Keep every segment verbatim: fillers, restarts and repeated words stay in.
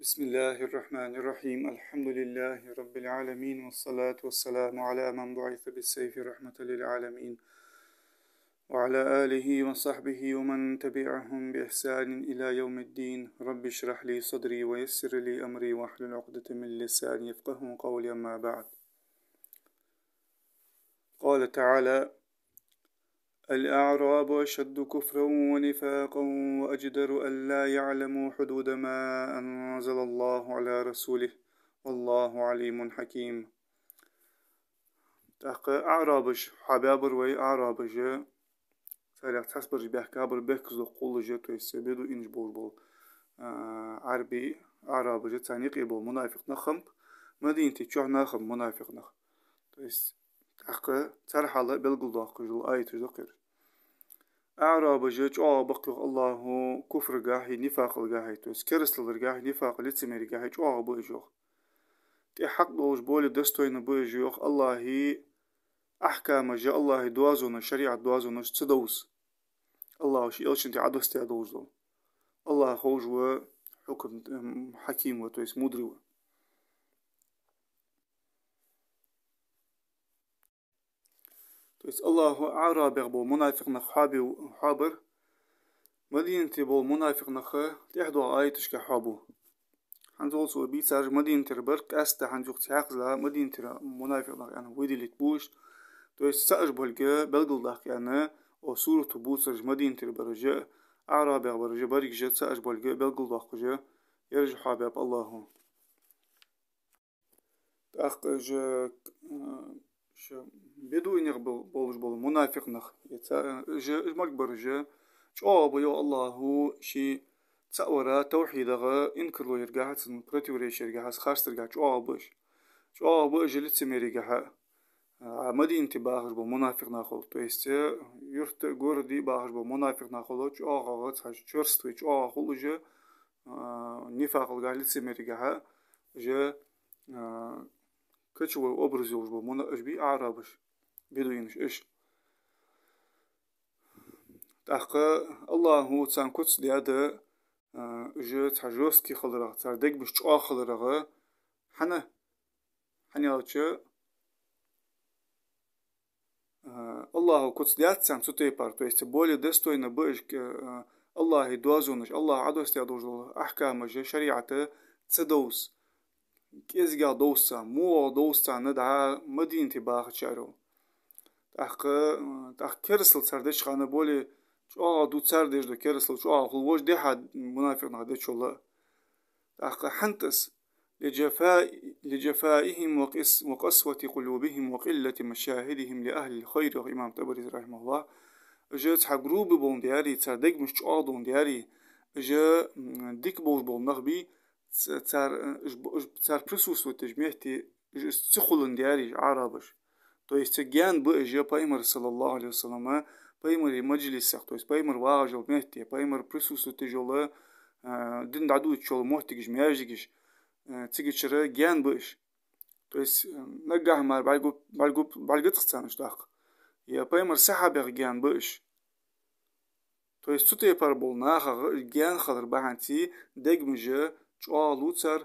بسم الله الرحمن الرحيم. الحمد لله رب العالمين، والصلاة والسلام على من بعث بالسيف رحمة للعالمين، وعلى آله وصحبه ومن تبعهم بإحسان إلى يوم الدين. رب اشرح لي صدري ويسر لي أمري واحلل عقدة من لساني يفقهوا قولي. أما بعد. قال تعالى: الأعراب أشد كفرا ونفاقا وأجدر ألا يعلموا حدود ما أنزل الله على رسوله، والله عليم حكيم. ТӀаккха аӀрабаш, хьабаьбар вай аӀрабаш, царех цхьабараш баьхкабар бехказло кхоллаш, то есть бедуинаш болаш бола, а, Ӏарбий аӀрабаш, царна юкъе бола мунафикъ нах хиннаб, Мадинате чухь нах хиннаб мунафикъ нах. То есть, тӀаккха цар хьал белгалдоаккхаш дола аяташ да-кх ераш. АӀрабаш чӀоагӀа ба-кх, йоах АллахӀа, куфрагахьеи нифакъалгахьеи, то есть керасталаргахьеи нифакъ, лицемеригахьеи чӀоагӀа ба уж, йоах. ТӀехьакъ долаш, более достойно ба уж, йоах, АллахӀа ахькамаш, АллахӀа доазонаш, шариӀата доазонаш ца довза. АллахӀа ший элчанна тӀа Ӏодоссадаь долаш дола. АллахӀ ховш ва, хьукам, м, хьаким ва, то есть мудрый ва. То есть АллахӀа аӀрабех бола мунафикъ нах хьоабе-, хьоабар, Мадинате бола мунафикъ нах тӀехьадоагӀача аяташка хьоабу. ХӀанзалца вай бийцараш Мадинатера бар, къаьстта хӀанз юха цхьаькхаза Мадинатера мунафикъ нах аьнна выделить бу уж. То есть цаӀ уж болга белгалдаккха аьнна, укх сурато бувцараш Мадинатера бараш а, аӀрабех бараш а, берригаш а цаӀ уж болга белгалдоаккхаш, ераш а хьоабаьб АллахӀа. ТӀаккха уж, а, ш-, бедуинех бол-, болаш бола мунафикъ нах, е ца-, уж, уж мел бараш а, чӀоагӀа ба, йоах АллахӀа, ший цаӀ вара, тавхьидага инкарло яргахьа, цунна противоречие яргахьа, харцдаргахьа чӀоагӀа ба уж. ЧӀоагӀа ба уж лицемеригахьа, а, Мадинате бахаш бола мунафикъ нахал. То есть, э, юрта а, городе а бахаш бола мунафикъ нахал чӀоагӀагӀа цхьа чёрствый, чӀоагӀа хул уж, а, нифакъалгахьа, лицемеригахьа, уж, а, кочевой образ йолаш бола муна-, уж бий аӀрабаш, бедуинаш уж. ТӀаккха АллахӀа царна куц даьд, а, уж цхьа жёсткий хиларах, цар дегаш чӀоагӀа хиларах, хӀана? ХӀана аьлча, а, АллахӀа куц даьд царна цу тайпара, то есть более достойно ба уж, а, АллахӀа доазонаш, АллахӀа Ӏодоссадаь долаш дола ахькамаш, шариӀат ца довза, кӀезигагӀа довза царна, мугӀагӀа довза царна дӀа Мадинате бахачарех. ТӀаккха, тӀаккха керастал цар деча хана более чӀоагӀа ду цар деш дола керастал, чӀоагӀа хул вож дехьа мунафикъ нах дечул а. ТӀаккха хӀанз а, لجفاء-، لجفائهم وقس-، وقسوة قلوبهم وقلة مشاهدهم لأهل الخير, йоах имам ТӀабарис, рахьимахӀуллахӀ. Уж цхьа грубый боландаь, цар дегаш чӀоагӀа доландаь, уж, м, дика болаш бола нах бий, ц-, цар, э, уж б-, уж цар присутствовать деча метте уж ца хуландаь уж аӀрабаш. То есть гаьна ба уж Пайхамара, саллаллахӀу Ӏалайхи ва саллам, Пайхамара маджлисах, то есть Пайхамар вагӀаш йола метте, Пайхамар присутствовать деш йола, э, дин дӀадувцаш йола моттигаш, маьждигаш, э, цигачара гаьна ба уж. То есть, э, наггахьа мара бӀаргагу-, бӀаргагу-, бӀаргагуц царна уж тӀаккха. Е Пайхамара сахьабех гаьна ба уж. То есть цу тайпара болча нахах гаьна хилар бахьанца дегаш чӀоагӀлу цар,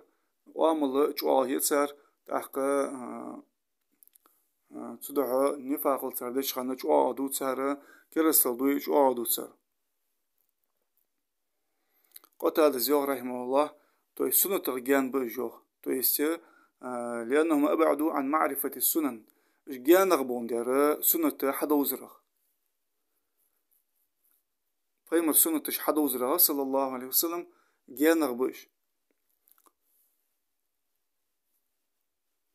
оамал чӀоагӀъю цар, тӀаккха, а, а, цудухьа нифакъал цар деча хана чӀоагӀа ду цар, керастал дуй чӀоагӀа ду цар. Къатадас йоах, рахьимахӀуллахӀ, то есть суннатах гаьна ба уж, йоах. То есть, а, لأنهم أبعدوا عن معرفة السنن. Уж гаьнагӀа боландаь суннат хьадовзарах. Пайхамара суннаташ хьадовзарах, саллаллахӀу Ӏалайхи ва саллам, гаьнагӀа ба уж.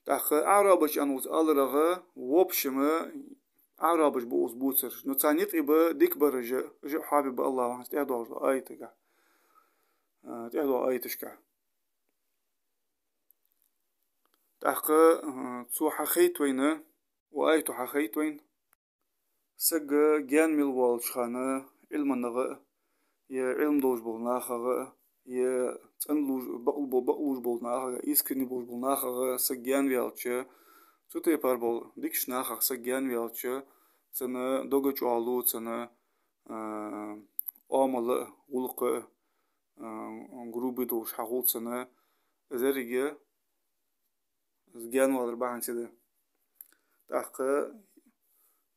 ТӀаккха аӀрабаш аьнна укхаза аларах, в общем, аӀрабаш ба укхаза бувцараш. Но царна юкъе ба дика бараш а, уж а хьоабе ба АллахӀа хӀанз тӀехьадоагӀаш долча аятагахь, а, тӀехьадоагӀача аяташкахь. ТӀаккха, а, цо хьахайт вайна, укх аято хьахайт вайна, саг гаьна мел воалача хана, Ӏилманах а, е Ӏилма долаш болча нахах а, е цӀена луж-, бакъ-, бо-, бакълувш болча нахах а, искренне болаш болча нахах а саг гаьна ваьлча, цу тайпара бола дикача нахах саг гаьна ваьлча, цун дог чӀоагӀлу, цун, а, оамал а, гӀулакх а, а, грубый долаш хьахул цун, из еррига из гаьна валар бахьанца да. ТӀаккха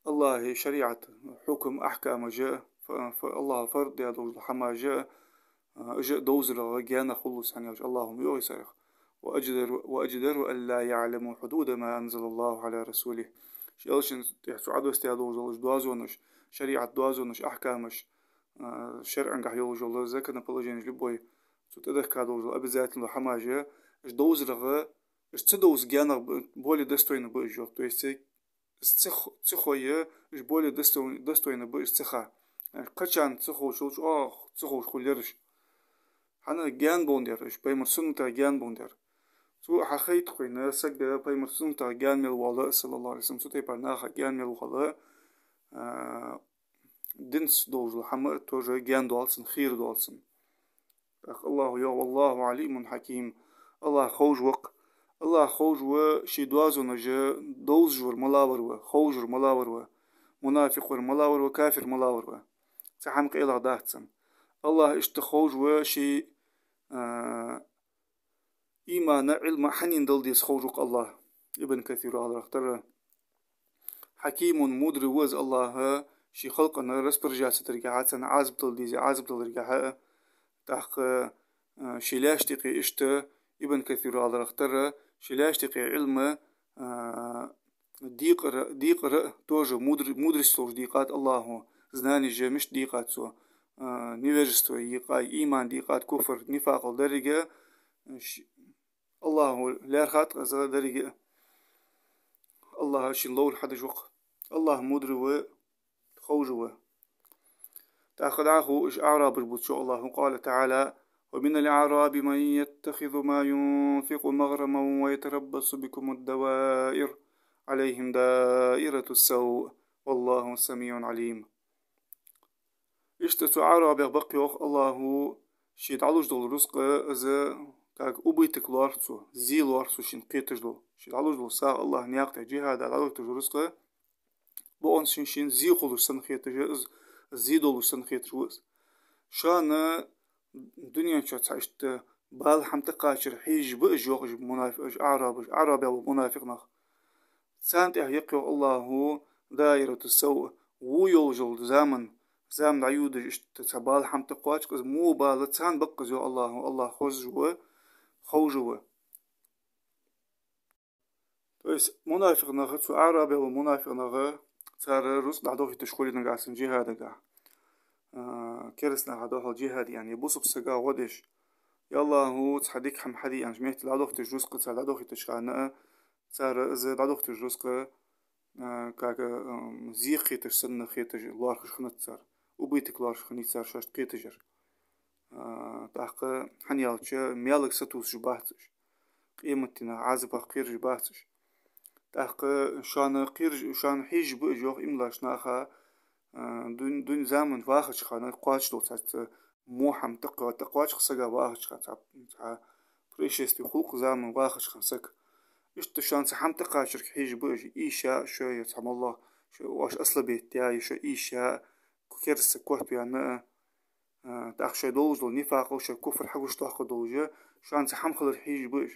АллахӀа шариӀат, хьукам, ахькамаш а, ф-, ф-, АллахӀа фарз даь долаш дола хӀамаш а, а, уж а довзарах гаьнах хул из, хӀана аьлча АллахӀа ма йоах царех: «وأجدر، وأجدر ألا يعلموا حدود ما أنزل الله على رسوله». Ший элчанна тӀа цо Ӏодоссадаь долаш дола уж доазонаш, шариӀат доазонаш, ахькамаш, а, шарӀагахьа йолаш йола законоположенеш любой, цо тӀадехка долаш дола обязательно хӀамаш а, уж довзарах, уж ца довза гаьнах б-, более достойно ба уж, йоах. То есть, э, из ца х-, ца хой а, уж более достой-, достойно ба уж ца ха. Э, кхычарна ца ховш, чӀоагӀа ца ховш хул ераш. ХӀана? Гаьна боландаь уж, пайхамара суннатах гаьна боландаь. Цо хьахайт-кх вайна, саг пайхамара суннатах гаьна мел воал, صلى الله عليه وسلم, цу тайпара нахах гаьна мел воал, а, динца долаш дола хӀама а тоже гаьна доал цунна, хийра доал цунна. ТӀаккха АллахӀа йоах: «والله عليم حكيم». АллахӀ ховш ва-кх. АллахӀ ховш ва ший доазонаш довзаш вар малав ва, ховш вар малав ва, мунафикъ вар малав ва, кафир малав ва. Цхьа хӀама къайлагӀа дац цунна. АллахӀ иштта ховш ва ший, а, иман а, Ӏилма а хьанна дала деза ховш ва-кх АллахӀ. Ибн Касира аларах тара: «حكيم», мудрый ва из АллахӀ, ший халкъана распоряжаться даргахьа, царна Ӏазап дала дезе Ӏазап даларгахьа а, тӀаккха, а, ший лаьшта юкъе иштта, Ибн Касира аларах тара, ший лаьшта юкъе Ӏилма, а, декъара, декъара а тоже мудр-, мудрость долаш декъад АллахӀа, знанеш мишта декъад цо, а, невежество екъай, иман декъад, куфр, нифакъал деррига, ш-, АллахӀа лаьрхӀад-кх из деррига а. АллахӀа шийна ловр хьадеш ва-кх. АллахӀ мудрый ва, ховш ва. ТӀаккха дӀахо уж аӀрабаш бувцаш АллахӀа: قال تعالى: «ومن الأعراب من يتخذ ما ينفق مغرما ويتربص بكم الدوائر عليهم دائرة السوء والله سميع عليم». Иштта цу аӀрабех ба-кх, йоах АллахӀа, ший дӀалуш дола рузкъа, из как убыток лоархӀ цо, зе лоархӀ цо шийна кхеташ дола. Ший дӀалуш дола сагӀа АллахӀа наькъа тӀа джихӀада дӀалуьйташ рузкъа, бокъонца шийна зе хулаш санна хеташ а, из зе долаш санна хеташ ва из. Шоана дунен чу цхьа иштта бала хӀама тӀакхачар хьежаш ба уж, йоах, уж мунаф-, уж аӀрабаш, аӀрабех бола мунафикъ нах. Царна тӀа я-кх, йоах АллахӀа, دائرة السوء, во йолаш йола заман, зама дӀайодаш иштта цхьа бала хӀама тӀакхоач-кх из, во бала царна ба-кх из, йоах АллахӀа, АллахӀ хозаш ва, ховш ва. То есть мунафикъ нах, цу аӀрабех бола мунафикъ нах, цар рузкъа дӀадохийташ хуле нагахьа санна джихӀадагахьа, а, кераста наха духьал джихӀад е аьнна, е бусалба сага гӀо деш, е АллахӀа цхьа дика хӀама хьаде аьнна, мехтий дӀадохийташ рузкъа цар дӀадохийтача хана а, цар из дӀадохийташ рузкъа, а, как, ам, зе кхеташ санна хеташ лоархӀаш хиннад цар, убыток лоархӀаш хиннай цар шоашта кхеташ яр. А, тӀаккха, хӀана аьлча, маьлага сатувсаш бац уж. Къематдийнахьа Ӏазапах кхераш бац уж. ТӀаккха шоана кхераш, шоана хьежаш ба уж, йоах, иман долча наха, а, дун-, дунен заман вахача хана кхоачаш дола цхьацца во хӀама тӀакхо-, тӀакхоач-кх сага вахача хана, цхьа, цхьа происшествие хул-кх заман вахача хана саг. Иштта шоана цхьа хӀама тӀакхачарга хьежаш ба уж, ийша а шо, е цхьа моллагӀа шо, оаш ослабеть яь, е шо ийша а, ку-, кераста саг котваьнна а, а, тӀаккха шоай долаш дола нифакъал, шоай куфр хьагучадоаккхаргдолаш а, шоана цхьа хӀама хиларга хьежаш ба уж.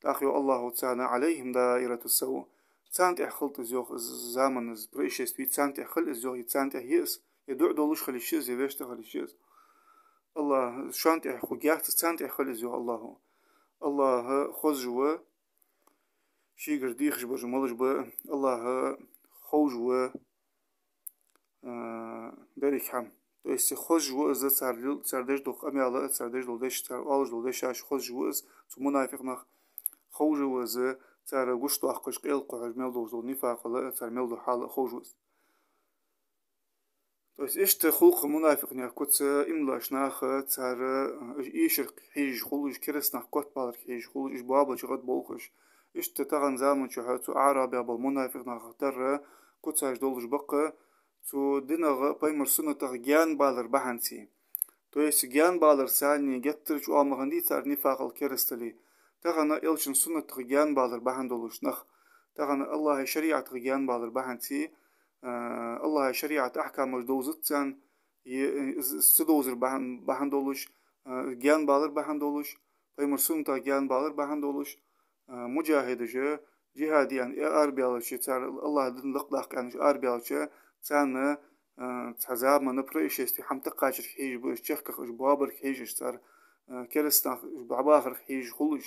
ТӀаккха йоах АллахӀа царна: عليهم دائرة السوء. Царна тӀа хилда из, йоах, из заман, из происшествие, царна тӀа хила из, йоах, е царна тӀа я из, е дуӀа долаш хила йиш я из, е вешта хила йиш я из. АллахӀ, шоана тӀа хургьяц из, царна тӀа хила из, йоах АллахӀа. АллахӀ хозаш ва шийгара дехаш бараш малаш ба, АллахӀ ховш ва, а, деррига хӀама. То есть хозаш ва из цар лил-, цар деш дола къамаьл а, цар деш дола деш, цар оалаш дола дешаш хозаш ва из, цу мунафикъ наха ховш ва из, цар гучадоаккхаш, къайла кхухьаш мел долаш дола нифакъал а, цар мел дола хьал а ховш ва из. То есть иштта хул-кх мунафикъ наьха куц, иман долча наха, цар, а, уж эшарга хьежаш хул, уж кераста нах котбаларга хьежаш хул, уж боабал чу гӀадболх уж. Иштта тахан заман чухь цу аӀрабех бола мунафикъ нахах тара куцаш долаш ба-кх, цу динах, пайхамара суннатах гаьнабалар бахьанца. То есть гаьнабалар санна геттара чӀоагӀа ма хиннадий цар нифакъал, керастали. Тахан элчан суннатах гаьнабалар бахьан долаш нах, тахан АллахӀа шариӀатах гаьнабалар бахьанца, а, АллахӀа шариӀата ахькамаш довзац царна, е, э, из, из ца довзар бахьан, бахьан долаш, а, гаьнабалар бахьан долаш, Пайхамара суннатах гаьна балар бахьан долаш, а, муджахӀидаша, джихӀад де аьнна, э, арабаьлча, цар АллахӀа дин лакхдаккха аьнна уж арабаьлча, царна, а, цхьа замана происшествие хӀама тӀакхачарга хьежаш ба уж, чехках уж боабарга хьежаш, цар, а, керастанах уж дӀабахарга хьежаш хул уж,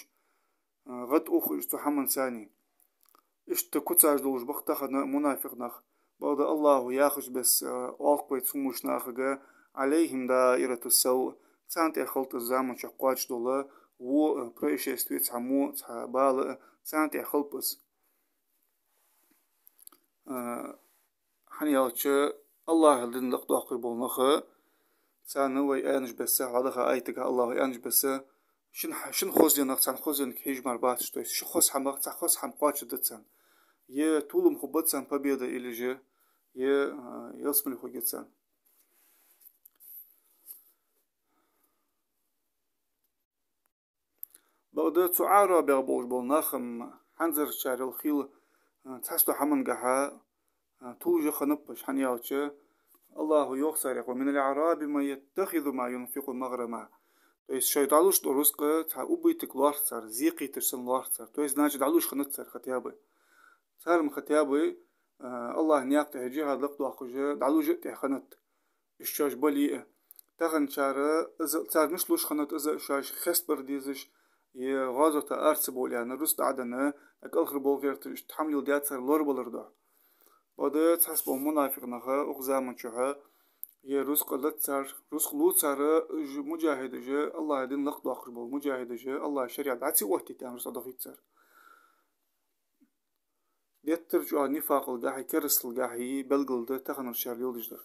а, гӀад ух уж цу хӀаманца. Иштта куцаш долаш ба-кх тахан мунафикъ нах. Бакъда АллахӀа яхача бесса, а, оалаш ва цу муш нахага: «عليهم دائرة السوء». Царна тӀа хилт из заман чухь кхоачаш дола во, а, происшествие, цхьа во, цхьа бала, а, царна тӀа хилба из. А, хӀана аьлча, АллахӀа дин лакхдоаккхаш бола нах, царна вай аьннача бесса, хьалха аятагахь АллахӀа аьннача бесса, шин, шин хоза нах цхьан хозанга хьежаш мара бац уж, то есть ши хоза хӀамах цхьа хоза хӀама кхоачаргда царна. Е толам хургба царна, победа, или же, е, а, ялсмале хургья царна. Бакъда цу Ӏарабех болаш бола нах-м хӀанзарчарел хила, а, цхьацца хӀамангахьа, а, тулжа хиннаб уж, хӀана аьлча АллахӀа йоах царех: «ومن الأعراب من يتخذ ما ينفق مغرما». То есть шоай дӀалуш дола рузкъа цхьа убыток лоархӀ цар, зе кхийташ санна лоархӀ цар. То есть, значит, дӀалуш хиннад цар хотя бы. Цар-м хотя бы, а, АллахӀа наькъа тӀа джихӀад лакхдоаккхаш дӀалуш а тӀехьа хиннад. Уж шоаш бале а. Таханарчар из, цар мишта луш хиннад из, шоаш хестабар дезаш, е гӀазота ара ца бовла аьнна, рузкъа дӀа а денна, кӀалхарбовла гӀерташ, иштта хӀама леладаьд цар лорабалар духьа. Бакъда цхьацца бола мунафикъ нах укх заман чухь, е рузкъа лац цар, рузкъа лу цар, уж муджахӀидаша, АллахӀа дин лакхдоаккхаш бола муджахӀидаша, АллахӀа шариӀат дӀа ца оттийта аьнна, рузкъа дӀадохийт цар. Геттара чӀоагӀа нифакъалгахьеи керасталгахьеи белгалдаьд таханарчар леладеш дар.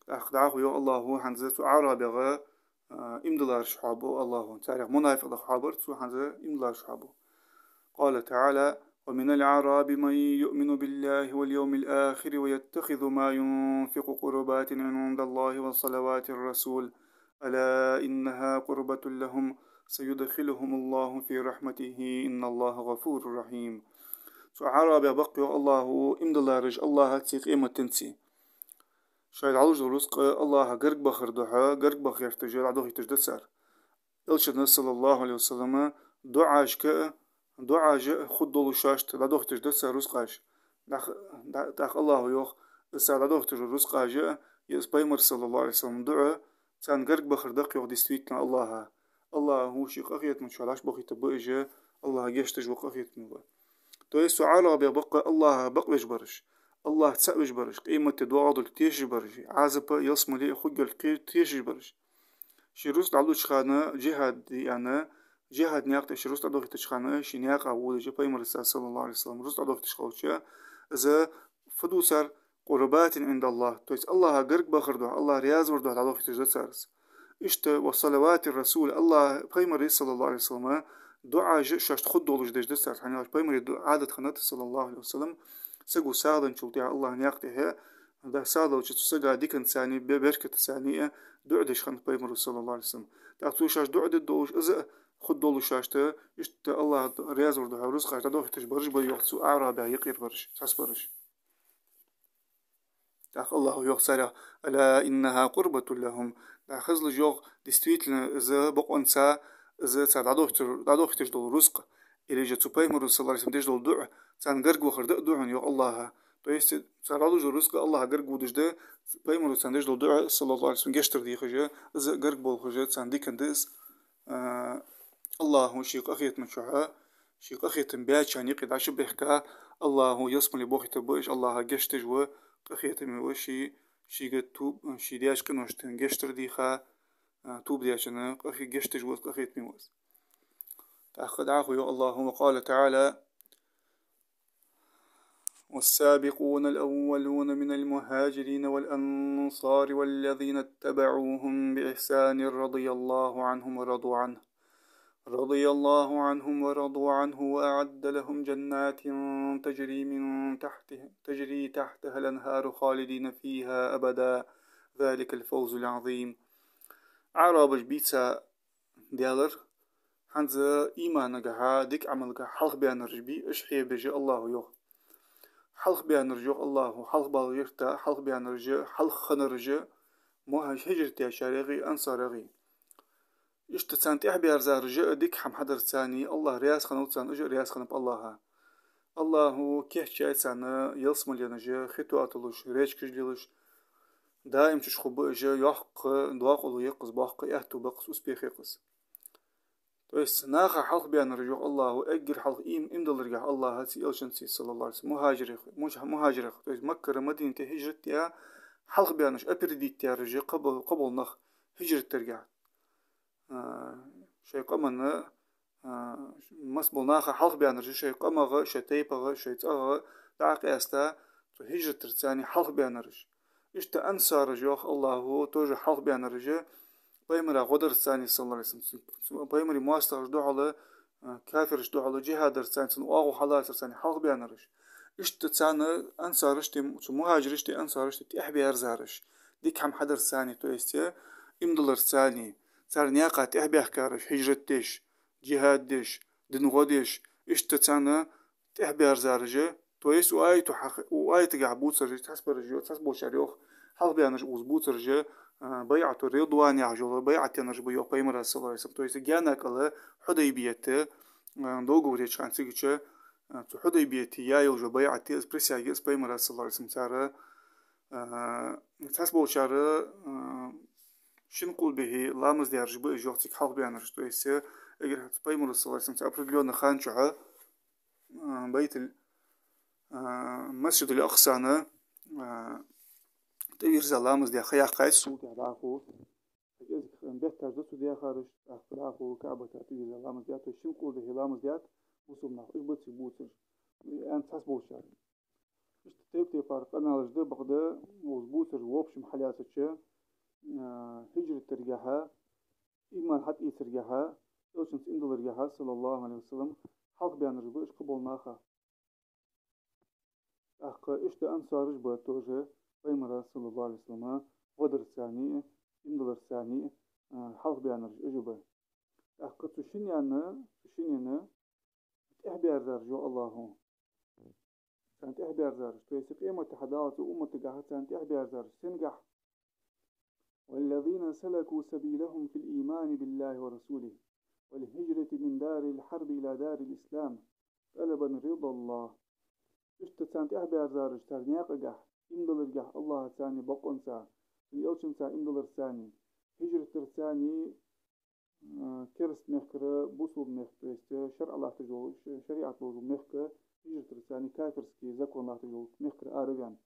ТӀаккха дӀахо йоах АллахӀа хӀанз цу Ӏарабех, а, иман диллараш хьоабу АллахӀа. Царех мунафикъ нах хьоабар цо, хӀанз иман диллараш хьоабу. قال تعالى: «ومن الأعراب من يؤمن بالله واليوم الآخر ويتخذ ما ينفق قربات عند الله وصلوات الرسول ألا إنها قربة لهم سيدخلهم الله في رحمته إن الله غفور رحيم». Цу Ӏарабех ба-кх, йоах АллахӀа, иман диллараш АллахӀацеи къематденцеи. Шоай дӀалуш дола рузкъа АллахӀа гарга бахара духьа, гарга баха гӀерташ дӀадохийташ да цар. Элчана, صلى الله عليه وسلم, дуӀашка, дуӀаша хургдолаш шоашта дӀадохийташ да цар рузкъаш. ТӀаккха, тӀаккха АллахӀа йоах, из цар дӀадохийташ дола рузкъаш, е из Пайхамара, صلى الله عليه وسلم, дуӀа царна гарга бахар да-кх, йоах, действительно АллахӀа. АллахӀа ший къахетама чу дӀачубохийтаргба уж, АллахӀ гешдеш ва, къахетаме ва. То есть цу Ӏарабех ба-кх АллахӀа бакъвеш бараш, АллахӀ цаӀ веш бараш, къематди доагӀаргдолга тешаш бараш, Ӏазап а ялсмале а хургйолга кхе-, тешаш бараш. Ший рузкъа дӀалуча хана, джихӀад де аьнна, джихӀада наькъа тӀа ший рузкъа дӀадохийтача хана, ший наькъа водаш Пайхамарца, صلى الله عليه وسلم, рузкъа дӀадохийташ хилча, из фу ду цар, قربات عند الله, то есть АллахӀа гарга бахара духьа, АллахӀ раьза вара духьа дӀадохийташ да цар из. Иштта وصلوات الرسول, АллахӀ, Пайхамара, صلى الله عليه وسلم, дуӀаш шоашта хургдолаш деш да цар. ХӀана аьлча Пайхамара ду-, Ӏадат хиннад, صلى الله عليه وسلم, саго сагӀа даьчул тӀехьагӀа АллахӀа наькъа тӀа, да, сагӀа даьча цу сага диканцаи бе-, беркатацаи дуӀа деш хиннад Пайхамара, صلى الله عليه وسلم. ТӀаккха цо шоашта дуӀа дергдолаш, из а хургдолаш шоашта, иштта АллахӀ раьза вара духьа рузкъаш дӀадохийташ бараш ба, йоах, цу Ӏарабех юкъера бараш, цхьацца бараш. ТӀаккха АллахӀа йоах царех: «ألا إنها قربة لهم». ТӀаккха хезалаш, йоах, действительно, из бокъонца, из цар дӀадохийташ, дӀадохийташ дола рузкъа, или же цу Пайхамара, صلى الله عليه وسلم, деш дола дуӀа царна гарга вахар да а да хьона, йоах АллахӀа. То есть цар дӀалуш дола рузкъа АллахӀа гарга водаш да, Пайхамара царна деш дола дуӀа, صلى الله عليه وسلم, гештдар дийхача, из гарга болхача царна дикан да из. А, АллахӀа ший къахетама чухь, ший къахетам баьчарна юкъе дӀачубехка, АллахӀа ялсмале бохийтаргба уж, АллахӀ гешдеш ва, къахетаме ва, ший, шийга ту-, ший даьча къиношта гештдар дийха, а, тоба даьчарна къахе-, гешдеш ва, къахетаме ва из. ТӀаккха дӀахо йоах АллахӀа: وقال تعالى: «والسابقون الأولون من المهاجرين والأنصار والذين اتبعوهم بإحسان رضي الله عنهم ورضوا عنه، رضي الله عنهم ورضوا عنه وأعد لهم جنات تجري من تحته، تجري تحتها الأنهار خالدين فيها أبدا، ذلك الفوز العظيم». Ӏарабаша бийца даьлар, хӀанз иманагахьа, дика Ӏамалгахьа хьалхабаьннараш бий, уж хьебеш АллахӀа йоах. Хьалхабаьннараш, йоах АллахӀа, хьалхабала гӀерта, хьалхабаьннараш, хьалха хиннараш, мухӀаж-, хӀижрат дечарех а, ансарех а. Иштта царна тӀехьабаьрзараш а дика хӀама хьадарца царна, АллахӀ раьза хиннав царна, уж а раьза хиннаб АллахӀа. АллахӀа кийчъяьй царна ялсмале а хи тоаталуш, речкаш лелаш, даим чу хургба уж, йоккха доакъало я-кх из, боккха аьттув ба-кх из, успех я-кх из. То есть наха хьалхабаьннараш, йоах АллахӀа, эггара хьалха им-, иман дилларгахьа АллахӀацеи элчанцеи, саллаллахӀу Ӏалайхи ва саллам, мухӀажирех, мухӀ-, мухӀажирех, то есть Маккара Мадината хӀижрат даь хьалхабаьннараш, опередить даьраш, кхыбола, кхыбола нах хӀижрат даргахьа. А, шоай къаманна, а, масса бола наха хьалхабаьннараш шоай къамагӀа, шоай тайпагӀа, шоай цӀагӀагӀа дӀа а къаьста, цу хӀижрат дарца царна хьалхабаьннараш. Иштта ансараш, йоах АллахӀа, тоже хьалхабаьннараш, пайхамара гӀо дарца царна, саллаллахӀу Ӏалайхи ва саллам, цу, цу пайхамара моастагӀашта духьала, а, кафирашта духьала джихӀад дарца царна, цун оагӀув хьалацарца царна хьалхабаьннараш. Иштта царна ансарашта, цу мухӀажирашта, ансарашта тӀехьабаьрзараш, дика хӀама хьадарца царна, то есть иман дилларца царна, цар наькъа тӀехьабаьхкараш, хӀижрат деш, джихӀад деш, дина гӀо деш, иштта царна тӀехьабаьрзараш а, то есть укх аято хьах-, укх аятагахьа бувцараш, цхьабараш йо-, цхьаболчар йоах, хьалхабаьннараш укхаза бувцараш а, а, байӀату Ридван яхаш йола байӀат деннараш ба, йоах пайхамара, саллаллахӀу Ӏалайхи ва саллам. То есть гаьна кӀала Хьудайбият, а, договор еча хана цигача, а, цу Хьудайбияте яь йола байӀат я из, присяга я из пайхамара, саллаллахӀу Ӏалайхи ва саллам, цар, а, цхьаболчар, а, шин къулбехьа ламаз даьраш ба уж, йоах, цига хьалхабаьннараш. То есть, э, эггара хьалха пайхамара, саллаллахӀу Ӏалайхи ва саллам, цу определённый хан чухь, а, Байтул, а, Масджидул Акъсана, а, тӀавийрза ламаз даь ха яьккхай цо, цул тӀехьа дӀахо кӀезига бетташ да цо даьхараш, тӀаккха дӀахо КаӀбата тӀавийрза ламаз даьд, то есть шин къулбехьа ламаз даьд бусалба наха, уж ба цига бувцараш, аьннад цхьаболчар. Иштта тайп-тайпара къамаьлаш да, бакъда укхаза бувцараш, в общем, хьалаьцача, а, хӀижрат даргахьа, иман хьатӀаийцаргахьа, элчанца иман дилларгахьа, саллаллахӀу Ӏалайхи ва саллам, хьалхабаьннараш ба уж кхыбола наха. ТӀаккха иштта ансараш ба тоже пайхамара, саллаллахӀу Ӏалайхи ва саллам, гӀо дарца царна, иман дилларца царна, а, хьалхабаьннараш уж а ба. ТӀаккха цу шиннена, цу шиннена тӀехьабаьрзараш, йоах АллахӀа. Царна тӀехьабаьрзараш. То есть къематди хьадаллалца укх умматагахьа царна тӀехьабаьрзараш. Сенгахьа? والذين سلكوا سبيلهم في الإيمان بالله ورسوله والهجرة من دار الحرب إلى دار الإسلام طلبا رضا الله. Иштта царна тӀехьабаьрзараш цар наькъагахьа, иман дилларгахьа АллахӀаца царна, бокъонца, цун элчанца иман дилларца царна, хӀижрат дарца царна, а, кераста мехкара бусалба мехка, то есть, э, шарӀа латташ йола, ш-, шариӀат долаш йола мехка хӀижрат дарца царна, кафирский закон латташ йола мехкара ара а ваьнна.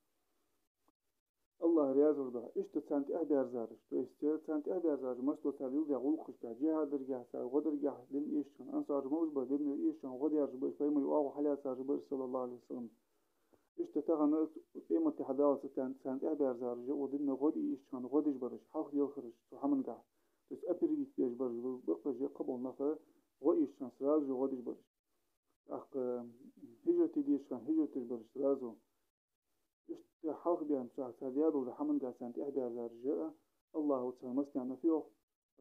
АллахӀ раьза вар духьа. Иштта царна тӀехьабаьрзараш, то есть, э, царна тӀехьабаьрзараш, масса дола цар леладаь гӀулакхашка, джихӀад даргахьа, цар гӀо даргахьа, дин эшача хана, ансараш малаш ба, дин эшача хана гӀо даьраш ба уж, пайхамара оагӀув хьалаьцараш ба уж, саллаллахӀу Ӏалайхи ва саллам. Иштта тахан къематди хьадаллалца царна, царна тӀехьабаьрзараш а, укх дина гӀо де эшача хана гӀо деш бараш, хьалха лелхараш цу хӀамангахьа. То есть опередить деш бараш ба-кх уж, кхыбола наха гӀо эшача хана сразу же гӀо деш бараш. ТӀаккха хӀижрат де эшача хана хӀижрат деш бараш сразу. Иштта хьалхабаьнна цар, цар даь долча хӀамангахьа царна тӀехьабаьрзараш а, АллахӀа царна массанена фу йоах: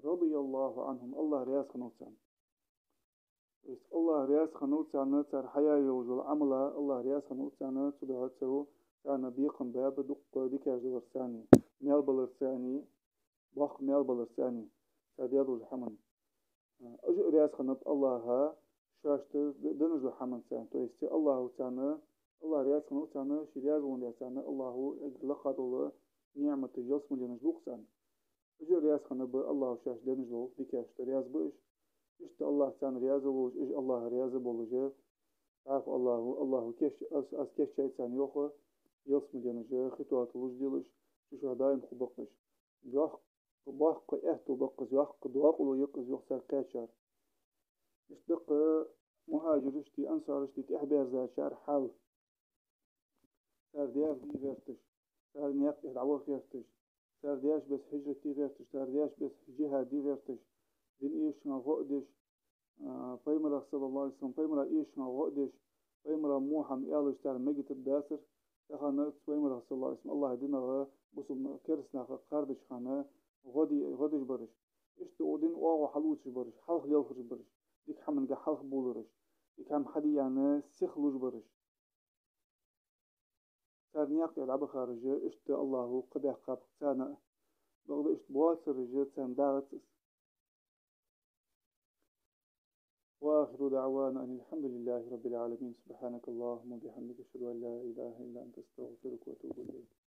رضي الله عنهم, АллахӀ раьза хиннав царна. То есть АллахӀ раьза хиннав царна, цар хьаяь йолаш йола Ӏамал, АллахӀ раьза хиннав царна, цудухьа цар царна бекхам баьб дуккха дикаш даларца царна, маьл баларца царна, боккха маьл баларца царна, цар даь долча хӀаман. А, уж а раьза хиннаб АллахӀа шоашта д-, денна долча хӀаманца царна. То есть АллахӀа царна, АллахӀ раьза хиннав царна, ше раьза воландаь царна АллахӀа эггара лакха дола ниӀматаш, ялсмаленаш луш царна. Уж а раьза хиннаб АллахӀа шоашта денна долча дикашта, раьза ба уж. Иштта АллахӀ царна раьза волаш, уж АллахӀа раьза болаш, тӀаккха АллахӀа, АллахӀа кийч-, аз, аз кийчъяьй царна, йоах, ялсмаленаш, хи тоаталуш, делаш, цу чу даим хургба-кх уж. Йоккха, боккха аьттув ба-кх из, йоккха доакъало я-кх из, йоах, царга кхаьчар. Иштта да-кх мухӀажираштеи ансараштеи тӀехьабаьрзачар хьал. Цар даьр де гӀерташ, цар наькъа тӀа дӀаваха гӀерташ, цар даьча беса хӀижрат де гӀерташ, цар даьча беса джихӀад де гӀерташ, дин эшача хана гӀо а деш, а, пайхамарах, саллаллахӀу Ӏалайхи ва саллам, пайхамара эшача хана гӀо а деш, пайхамара во хӀама аьлча цар мегаргдацар, тахан пайхамарах, саллаллахӀу Ӏалайхи ва саллам, АллахӀа динах бусалба, кераста нах кхардача хана гӀо де-, гӀо деш бараш. Иштта укх дина оагӀув хьаллоацаш бараш, хьалха лелхаш бараш, дика хӀамангахьа хьалха бовлараш, дика хӀама хьаде аьнна сиха луш бараш. Цар наькъа тӀа дӀабахараш а, иштта АллахӀа кхаъ баьккхаб-кх царна а. Бакъда иштта боацараш царна дагӀац из. وآخر دعوانا أن الحمد لله رب العالمين. سبحانك اللهم وبحمدك، أشهد أن لا إله إلا أنت، أستغفرك وأتوب إليك.